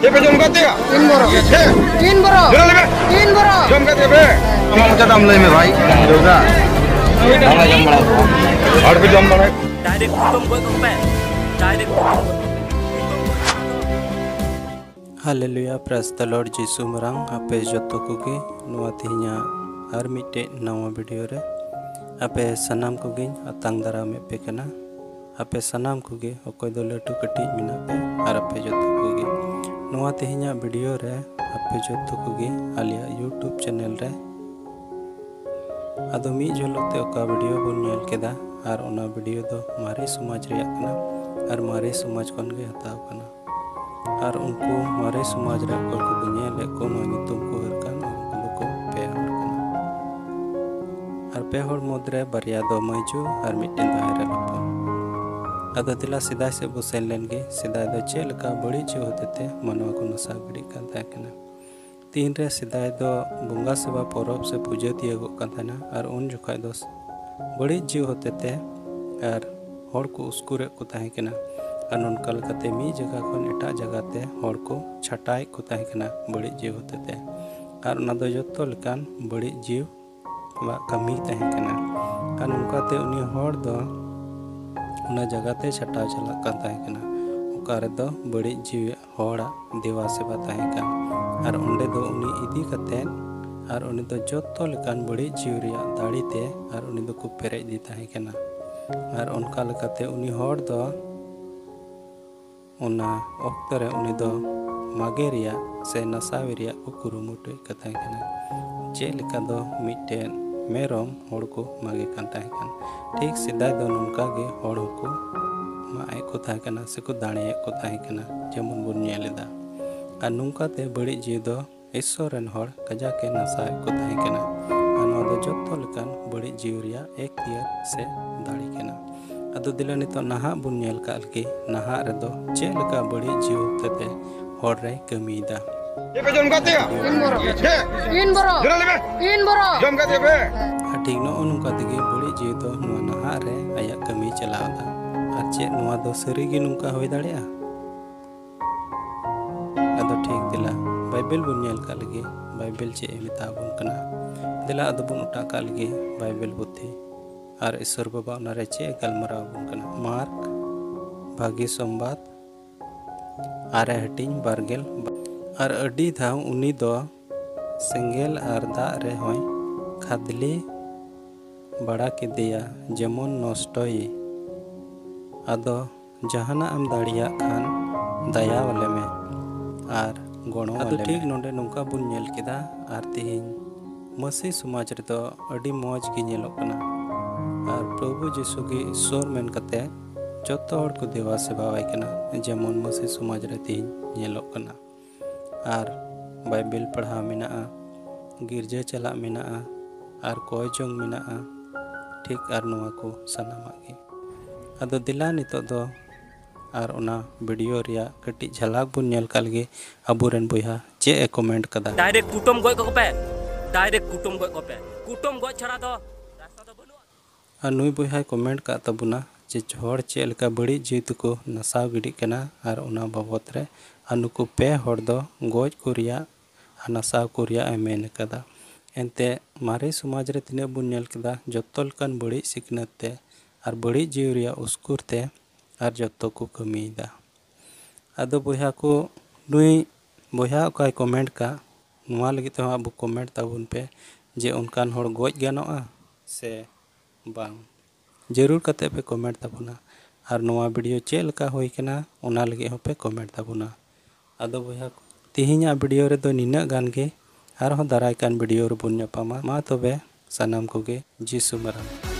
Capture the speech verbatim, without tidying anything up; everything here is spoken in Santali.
ᱪᱮᱫ ᱯᱮ ᱡᱚᱢ ᱠᱟᱫ ᱛᱮᱭᱟ? ᱛᱤᱱ ᱵᱚᱨᱚ᱾ ᱪᱮᱫ? ᱛᱤᱱ ᱵᱚᱨᱚ᱾ ᱡᱚᱢ ᱞᱮ ᱢᱮ᱾ ᱛᱤᱱ ᱵᱚᱨᱚ᱾ ᱡᱚᱢ ᱠᱟᱫ ᱛᱮᱭᱟ ᱯᱮ? ᱟᱢᱟᱜ ᱢᱚᱪᱟ ᱛᱮ ᱟᱢ ᱞᱟᱹᱭ ᱢᱮ ᱵᱷᱟᱭ᱾ ᱡᱚᱢ ᱠᱟᱫ᱾ ᱵᱟᱝᱞᱮ ᱡᱚᱢ ᱵᱟᱲᱟ ᱟᱠᱟᱫᱟ᱾ ᱦᱚᱲ ᱯᱮ ᱡᱚᱢ ᱵᱟᱲᱟ᱾ Direct ᱠᱩᱴᱩᱢ ᱜᱚᱡ ᱠᱚᱯᱮ᱾ Direct ᱠᱩᱴᱩᱢ ᱜᱚᱡ ᱠᱚᱯᱮ᱾ Hallelujah, praise the Lord, ᱡᱤᱥᱩ ᱢᱟᱨᱟᱝ ᱟᱯᱮ ᱡᱚᱛᱚ ᱠᱚᱜᱮ ᱱᱚᱣᱟ ᱛᱮᱦᱮᱧᱟᱜ ᱟᱨ ᱢᱤᱫᱴᱮᱡ ᱱᱟᱣᱟ video ᱨᱮ ᱟᱯᱮ ᱥᱟᱱᱟᱢ ᱠᱚᱜᱮᱧ ᱟᱛᱟᱝ ᱫᱟᱨᱟᱢᱮᱫ ᱯᱮ ᱠᱟᱱᱟ᱾ ᱟᱯᱮ ᱥᱟᱱᱟᱢ ᱠᱚᱜᱮ, ᱚᱠᱚᱭ ᱫᱚ ᱞᱟᱹᱴᱩ ᱠᱟᱹᱴᱤᱡ ᱢᱮᱱᱟᱜ ᱯᱮ, ᱟᱨ ᱟᱯᱮ ᱡᱚᱛᱚ ᱠᱚᱜᱮ ᱱᱚᱣᱟ ᱛᱮᱦᱮᱧᱟᱜ video ᱨᱮ ᱟᱯᱮ ᱡᱚᱛᱚ ᱠᱚᱜᱮ ᱟᱞᱮᱭᱟᱜ YouTube channel ᱨᱮ᱾ ᱟᱫᱚ ᱢᱤᱫ ᱡᱷᱚᱞᱚᱠ ᱛᱮ ᱚᱠᱟ video ᱵᱚᱱ ᱧᱮᱞ ᱠᱮᱫᱟ, ᱟᱨ ᱚᱱᱟ video ᱫᱚ ᱢᱟᱨᱮ ᱥᱚᱢᱟᱡᱽ ᱨᱮᱭᱟᱜ ᱠᱟᱱᱟ, ᱟᱨ ᱢᱟᱨᱮ ᱥᱚᱢᱟᱡᱽ ᱠᱷᱚᱱ ᱜᱮ ᱦᱟᱛᱟᱣ ᱠᱟᱱᱟ᱾ ᱟᱨ ᱩᱱᱠᱩ ᱢᱟᱨᱮ ᱥᱚᱢᱟᱡᱽ ᱨᱮ ᱚᱠᱚᱭ ᱠᱚᱵᱚᱱ ᱧᱮᱞᱮᱫ ᱠᱚ, ᱱᱚᱣᱟ ᱧᱩᱛᱩᱢ ᱠᱚ ᱦᱩᱭᱩᱜ ᱠᱟᱱ, ᱩᱱᱠᱩ ᱫᱚᱠᱚ ᱯᱮ ᱦᱚᱲ ᱠᱟᱱᱟ᱾ ᱟᱨ ᱯᱮ ᱦᱚᱲ ᱢᱩᱫᱽᱨᱮ ᱵᱟᱨᱭᱟ ᱫᱚ ᱢᱟᱹᱭᱡᱩ ᱟᱨ ᱢᱤᱫᱴᱮᱱ ᱫᱚ ᱦᱟᱭᱨᱟ ᱞᱚᱯᱚᱱ᱾ ᱟᱫᱚ ᱫᱮᱞᱟ ᱥᱮᱫᱟᱭ ᱥᱮᱫ ᱵᱚ ᱥᱮᱱ ᱞᱮᱱ ᱜᱮ᱾ ᱥᱮᱫᱟᱭ ᱫᱚ ᱪᱮᱫ ᱞᱮᱠᱟ ᱵᱟᱹᱲᱤᱡ ᱡᱤᱣᱤ ᱦᱚᱛᱮᱛᱮ ᱢᱟᱱᱣᱟ ᱠᱚ ᱱᱟᱥᱟᱣ ᱜᱤᱰᱤᱜ ᱠᱟᱱ ᱛᱟᱦᱮᱸ ᱠᱟᱱᱟ? ᱛᱤᱱᱨᱮ ᱥᱮᱫᱟᱭ ᱫᱚ ᱵᱚᱸᱜᱟ ᱥᱮᱵᱟ ᱯᱚᱨᱚᱵᱽ ᱥᱮ ᱯᱩᱡᱟᱹ ᱛᱤᱭᱟᱹᱜᱚᱜ ᱠᱟᱱ ᱛᱟᱦᱮᱱᱟ, ᱟᱨ ᱩᱱ ᱡᱚᱠᱷᱟᱡ ᱫᱚ ᱵᱟᱹᱲᱤᱡ ᱡᱤᱣᱤ ᱦᱚᱛᱮᱛᱮ ᱟᱨ ᱦᱚᱲ ᱠᱚ ᱩᱥᱠᱩᱨᱮᱫ ᱠᱚ ᱛᱟᱦᱮᱸ ᱠᱟᱱᱟ᱾ ᱟᱨ ᱱᱚᱝᱠᱟ ᱞᱮᱠᱟᱛᱮ ᱢᱤᱫ ᱡᱟᱭᱜᱟ ᱠᱷᱚᱱ ᱮᱴᱟᱜ ᱡᱟᱭᱜᱟ ᱛᱮ ᱦᱚᱲ ᱠᱚ ᱪᱷᱟᱴᱟᱣᱮᱫ ᱠᱚ ᱛᱟᱦᱮᱸ ᱠᱟᱱᱟ ᱵᱟᱹᱲᱤᱡ ᱡᱤᱣᱤ ᱦᱚᱛᱮᱛᱮ᱾ ᱟᱨ ᱚᱱᱟ ᱫᱚ ᱡᱚᱛᱚ ᱞᱮᱠᱟᱱ ᱵᱟᱹᱲᱤᱡ ᱡᱤᱣᱤ ᱟᱜ ᱠᱟᱹᱢᱤ ᱛᱟᱦᱮᱸ ᱠᱟᱱᱟ᱾ ᱟᱨ ᱱᱚᱝᱠᱟᱛᱮ ᱩᱱᱤ ᱦᱚᱲ ᱫᱚ ᱚᱱᱟ ᱡᱟᱭᱜᱟ ᱛᱮ ᱪᱷᱟᱴᱟᱣ ᱪᱟᱞᱟᱜ ᱠᱟᱱ ᱛᱟᱦᱮᱸ ᱠᱟᱱᱟ, ᱚᱠᱟ ᱨᱮᱫᱚ ᱵᱟᱹᱲᱤᱡ ᱡᱤᱣᱤ ᱦᱚᱲᱟᱜ ᱫᱮᱣᱟ ᱥᱮᱵᱟ ᱛᱟᱦᱮᱸ ᱠᱟᱱ᱾ ᱟᱨ ᱚᱸᱰᱮ ᱫᱚ ᱩᱱᱤ ᱤᱫᱤ ᱠᱟᱛᱮᱫ, ᱟᱨ ᱩᱱᱤ ᱫᱚ ᱡᱚᱛᱚ ᱞᱮᱠᱟᱱ ᱵᱟᱹᱲᱤᱡ ᱡᱤᱣᱤ ᱨᱮᱭᱟᱜ ᱫᱟᱲᱮ ᱛᱮ, ᱟᱨ ᱩᱱᱤ ᱫᱚᱠᱚ ᱯᱮᱨᱮᱡ ᱤᱫᱤ ᱛᱟᱦᱮᱸ ᱠᱟᱱᱟ᱾ ᱟᱨ ᱚᱱᱠᱟ ᱞᱮᱠᱟᱛᱮ ᱩᱱᱤ ᱦᱚᱲ ᱫᱚ ᱚᱱᱟ ᱚᱠᱛᱚ ᱨᱮ ᱩᱱᱤ ᱫᱚ ᱢᱟᱜᱮ ᱨᱮᱭᱟᱜ ᱥᱮ ᱱᱟᱥᱟᱣᱮ ᱨᱮᱭᱟᱜ ᱠᱚ ᱠᱩᱨᱩᱢᱩᱴᱩᱭᱮᱫ ᱠᱟᱱ ᱛᱟᱦᱮᱸ ᱠᱟᱱᱟ᱾ ᱪᱮᱫ ᱞᱮᱠᱟ ᱫᱚ ᱢᱤᱫᱴᱮᱱ ᱢᱮᱨᱚᱢ ᱦᱚᱲ ᱠᱚ ᱢᱟᱜᱮ ᱠᱟᱱ ᱛᱟᱦᱮᱸ ᱠᱟᱱᱟ, ᱴᱷᱤᱠ ᱥᱮᱫᱟᱭ ᱫᱚ ᱱᱚᱝᱠᱟ ᱜᱮ ᱦᱚᱲ ᱦᱚᱸᱠᱚ ᱢᱟᱜ ᱮᱫ ᱠᱚ ᱛᱟᱦᱮᱸ ᱠᱟᱱᱟ ᱥᱮᱠᱚ ᱫᱟᱲᱮᱭᱮᱫ ᱠᱚ ᱛᱟᱦᱮᱸ ᱠᱟᱱᱟ, ᱡᱮᱢᱚᱱ ᱵᱚᱱ ᱧᱮᱞ ᱮᱫᱟ᱾ ᱟᱨ ᱱᱚᱝᱠᱟᱛᱮ ᱵᱟᱹᱲᱤᱡ ᱡᱤᱣᱤ ᱫᱚ ᱤᱥᱥᱚᱨ ᱨᱮᱱ ᱦᱚᱲ ᱠᱟᱡᱟᱠ ᱮ ᱱᱟᱥᱟᱣᱮᱫ ᱠᱚ ᱛᱟᱦᱮᱸ ᱠᱟᱱᱟ᱾ ᱟᱨ ᱱᱚᱣᱟ ᱫᱚ ᱡᱚᱛᱚ ᱞᱮᱠᱟᱱ ᱵᱟᱹᱲᱤᱡ ᱡᱤᱣᱤ ᱨᱮᱭᱟᱜ ᱮᱠᱛᱤᱭᱟᱨ ᱥᱮ ᱫᱟᱲᱮ ᱠᱟᱱᱟ᱾ ᱟᱫᱚ ᱫᱮᱞᱟ ᱱᱤᱛᱚᱜ ᱱᱟᱦᱟᱜ ᱵᱚᱱ ᱧᱮᱞ ᱠᱟᱜ ᱞᱮᱜᱮ, ᱱᱟᱦᱟᱜ ᱨᱮᱫᱚ ᱪᱮᱫ ᱞᱮᱠᱟ ᱵᱟᱹᱲᱤᱡ ᱡᱤᱣᱤ ᱦᱚᱛᱮᱛᱮ ᱦᱚᱲ ᱨᱮᱭ ᱠᱟᱹᱢᱤᱭᱮᱫᱟ᱾ ᱪᱮᱫ ᱯᱮ ᱡᱚᱢ ᱠᱟᱜ ᱛᱮᱭᱟ? ᱛᱤᱱ ᱵᱚᱨᱚ᱾ ᱪᱮᱫ? ᱛᱤᱱ ᱵᱚᱨᱚ᱾ ᱡᱚᱢ ᱞᱮ ᱢᱮ᱾ ᱛᱤᱱ ᱵᱚᱨᱚ᱾ ᱡᱚᱢ ᱠᱟᱜ ᱛᱮᱭᱟ ᱯᱮ? ᱟᱨ ᱴᱷᱤᱠ ᱱᱚᱜᱼᱚ ᱱᱚᱝᱠᱟ ᱛᱮᱜᱮ ᱵᱟᱹᱲᱤᱡ ᱡᱤᱣᱤ ᱫᱚ ᱱᱚᱣᱟ ᱱᱟᱦᱟᱜ ᱨᱮ ᱟᱭᱟᱜ ᱠᱟᱹᱢᱤᱭ ᱪᱟᱞᱟᱣ ᱮᱫᱟ᱾ ᱟᱨ ᱪᱮᱫ ᱱᱚᱣᱟ ᱫᱚ ᱥᱟᱹᱨᱤ ᱜᱮ ᱱᱚᱝᱠᱟ ᱦᱩᱭ ᱫᱟᱲᱮᱭᱟᱜᱼᱟ? ᱴᱷᱤᱠ, ᱫᱮᱞᱟ ᱵᱟᱭᱵᱮᱞ ᱵᱚᱱ ᱧᱮᱞ ᱠᱟᱜ ᱞᱮᱜᱮ, ᱵᱟᱭᱵᱮᱞ ᱪᱮᱫ ᱮ ᱢᱮᱛᱟ ᱵᱚᱱ ᱠᱟᱱᱟ᱾ ᱫᱮᱞᱟ ᱟᱫᱚ ᱵᱚᱱ ᱚᱴᱟᱜ ᱠᱟᱜ ᱞᱮᱜᱮ ᱵᱟᱭᱵᱮᱞ ᱯᱩᱛᱷᱤ, ᱟᱨ ᱤᱥᱥᱚᱨ ᱵᱟᱵᱟ ᱚᱱᱟᱨᱮ ᱪᱮᱫ ᱮ ᱜᱟᱞᱢᱟᱨᱟᱣ ᱟᱵᱚᱱ ᱠᱟᱱᱟ᱾ ᱢᱟᱨᱠ, ᱵᱷᱟᱹᱜᱤ ᱥᱚᱢᱵᱟᱫ, ᱟᱨᱮ ᱦᱟᱹᱴᱤᱧ ᱵᱟᱨᱜᱮᱞ᱾ ᱟᱨ ᱟᱹᱰᱤ ᱫᱷᱟᱣ ᱩᱱᱤ ᱫᱚ ᱥᱮᱸᱜᱮᱞ ᱟᱨ ᱫᱟᱜ ᱨᱮᱦᱚᱸᱭ ᱠᱷᱟᱫᱽᱞᱮ ᱵᱟᱲᱟ ᱠᱮᱫᱮᱭᱟ, ᱡᱮᱢᱚᱱ ᱱᱚᱥᱴᱚᱭᱮ᱾ ᱟᱫᱚ ᱡᱟᱦᱟᱱᱟᱜ ᱮᱢ ᱫᱟᱲᱮᱭᱟᱜ ᱠᱷᱟᱱ ᱫᱟᱭᱟ ᱟᱞᱮ ᱢᱮ ᱟᱨ ᱜᱚᱲᱚ ᱟᱫᱚ ᱟᱞᱮ ᱴᱷᱤᱠ ᱢᱮ᱾ ᱱᱚᱰᱮ ᱱᱚᱝᱠᱟ ᱵᱚᱱ ᱧᱮᱞ ᱠᱮᱫᱟ, ᱟᱨ ᱛᱮᱦᱮᱧ ᱢᱟᱹᱥᱤ ᱥᱚᱢᱟᱡᱽ ᱨᱮᱫᱚ ᱟᱹᱰᱤ ᱢᱚᱡᱽ ᱜᱮ ᱧᱮᱞᱚᱜ ᱠᱟᱱᱟ᱾ ᱟᱨ ᱯᱨᱚᱵᱷᱩ ᱡᱤᱥᱩ ᱜᱮ ᱤᱥᱥᱚᱨ ᱢᱮᱱ ᱠᱟᱛᱮ ᱡᱚᱛᱚ ᱦᱚᱲ ᱠᱚ ᱫᱮᱵᱟ ᱥᱮᱵᱟᱣᱟᱭ ᱠᱟᱱᱟ, ᱡᱮᱢᱚᱱ ᱢᱟᱹᱥᱤ ᱥᱚᱢᱟᱡᱽ ᱨᱮ ᱛᱮᱦᱮᱧ ᱧᱮᱞᱚᱜ ᱠᱟᱱᱟ᱾ ᱟᱨ ᱵᱟᱭᱵᱮᱞ ᱯᱟᱲᱦᱟᱣ ᱢᱮᱱᱟᱜᱼᱟ, ᱜᱤᱨᱡᱟᱹ ᱪᱟᱞᱟᱜ ᱢᱮᱱᱟᱜᱼᱟ, ᱟᱨ ᱠᱚᱭ ᱡᱚᱝ ᱢᱮᱱᱟᱜᱼᱟ, ᱴᱷᱤᱠ ᱟᱨ ᱱᱚᱣᱟ ᱠᱚ ᱥᱟᱱᱟᱢᱟᱜ ᱜᱮ᱾ ᱟᱫᱚ ᱫᱮᱞᱟ ᱱᱤᱛᱚᱜ ᱫᱚ ᱟᱨ ᱚᱱᱟ ᱵᱷᱤᱰᱤᱭᱳ ᱨᱮᱭᱟᱜ ᱠᱟᱹᱴᱤᱡ ᱡᱷᱟᱞᱟᱠ ᱵᱚᱱ ᱧᱮᱞ ᱠᱟᱜ ᱞᱮᱜᱮ, ᱟᱵᱚᱨᱮᱱ ᱵᱚᱭᱦᱟ ᱪᱮᱫ ᱮ ᱠᱚᱢᱮᱱᱴ ᱠᱟᱫᱟ᱾ ᱰᱟᱭᱨᱮᱠᱴ ᱠᱩᱴᱟᱹᱢ ᱜᱚᱡ ᱠᱟᱠᱚ ᱯᱮ, ᱰᱟᱭᱨᱮᱠᱴ ᱠᱩᱴᱟᱹᱢ ᱜᱚᱡ ᱠᱚᱯᱮ, ᱠᱩᱴᱟᱹᱢ ᱜᱚᱡ ᱪᱷᱟᱲᱟ ᱫᱚ ᱨᱟᱥᱛᱟ ᱫᱚ ᱵᱟᱹᱱᱩᱜᱼᱟ᱾ ᱟᱨ ᱱᱩᱭ ᱵᱚᱭᱦᱟᱭ ᱠᱚᱢᱮᱱᱴ ᱠᱟᱜ ᱛᱟᱵᱚᱱᱟ ᱡᱮ ᱦᱚᱲ ᱪᱮᱫ ᱞᱮᱠᱟ ᱵᱟᱹᱲᱤᱡ ᱡᱤᱣᱤ ᱛᱮᱠᱚ ᱱᱟᱥᱟᱣ ᱜᱤᱰᱤᱜ ᱠᱟᱱᱟ, ᱟᱨ ᱚᱱᱟ ᱵᱟᱵᱚᱛ ᱨᱮ ᱟᱨ ᱱᱩᱠᱩ ᱯᱮ ᱦᱚᱲ ᱫᱚ ᱜᱚᱡ ᱠᱚ ᱨᱮᱭᱟᱜ ᱟᱨ ᱱᱟᱥᱟᱣ ᱠᱚ ᱨᱮᱭᱟᱜ ᱮ ᱢᱮᱱ ᱟᱠᱟᱫᱟ᱾ ᱮᱱᱛᱮ ᱢᱟᱨᱮ ᱥᱚᱢᱟᱡᱽ ᱨᱮ ᱛᱤᱱᱟᱹᱜ ᱵᱚᱱ ᱧᱮᱞ ᱠᱮᱫᱟ, ᱡᱚᱛᱚ ᱞᱮᱠᱟᱱ ᱵᱟᱹᱲᱤᱡ ᱥᱤᱠᱷᱱᱟᱹᱛ ᱛᱮ ᱟᱨ ᱵᱟᱹᱲᱤᱡ ᱡᱤᱣᱤ ᱨᱮᱭᱟᱜ ᱩᱥᱠᱩᱨ ᱛᱮ ᱟᱨ ᱡᱚᱛᱚ ᱠᱚ ᱠᱟᱹᱢᱤᱭᱮᱫᱟ᱾ ᱟᱫᱚ ᱵᱚᱭᱦᱟ ᱠᱚ, ᱱᱩᱭ ᱵᱚᱭᱦᱟ ᱚᱠᱟᱭ ᱠᱚᱢᱮᱱᱴ ᱠᱟᱜ, ᱱᱚᱣᱟ ᱞᱟᱹᱜᱤᱫ ᱛᱮᱦᱚᱸ ᱟᱵᱚ ᱠᱚᱢᱮᱱᱴ ᱛᱟᱵᱚᱱ ᱯᱮ ᱡᱮ ᱚᱱᱠᱟᱱ ᱦᱚᱲ ᱜᱚᱡ ᱜᱟᱱᱚᱜᱼᱟ ᱥᱮ ᱵᱟᱝ᱾ ᱡᱟᱹᱨᱩᱲ ᱠᱟᱛᱮ ᱯᱮ ᱠᱚᱢᱮᱱᱴ ᱛᱟᱵᱚᱱᱟ᱾ ᱟᱨ ᱱᱚᱣᱟ ᱵᱷᱤᱰᱤᱭᱳ ᱪᱮᱫ ᱞᱮᱠᱟ ᱦᱩᱭ ᱠᱟᱱᱟ, ᱚᱱᱟ ᱞᱟᱹᱜᱤᱫ ᱦᱚᱸᱯᱮ ᱠᱚᱢᱮᱱᱴ ᱛᱟᱵᱚᱱᱟ᱾ ᱟᱫᱚ ᱵᱚᱭᱦᱟ ᱠᱚ, ᱛᱮᱦᱮᱧᱟᱜ ᱵᱷᱤᱰᱤᱭᱳ ᱨᱮᱫᱚ ᱱᱤᱱᱟᱹᱜ ᱜᱟᱱ ᱜᱮ᱾ ᱟᱨᱦᱚᱸ ᱫᱟᱨᱟᱭ ᱠᱟᱱ ᱵᱷᱤᱰᱤᱭᱳ ᱨᱮᱵᱚᱱ ᱧᱟᱯᱟᱢᱟ᱾ ᱢᱟ ᱛᱚᱵᱮ ᱥᱟᱱᱟᱢ ᱠᱚᱜᱮ ᱡᱤᱥᱩ ᱢᱟᱨᱟᱝ᱾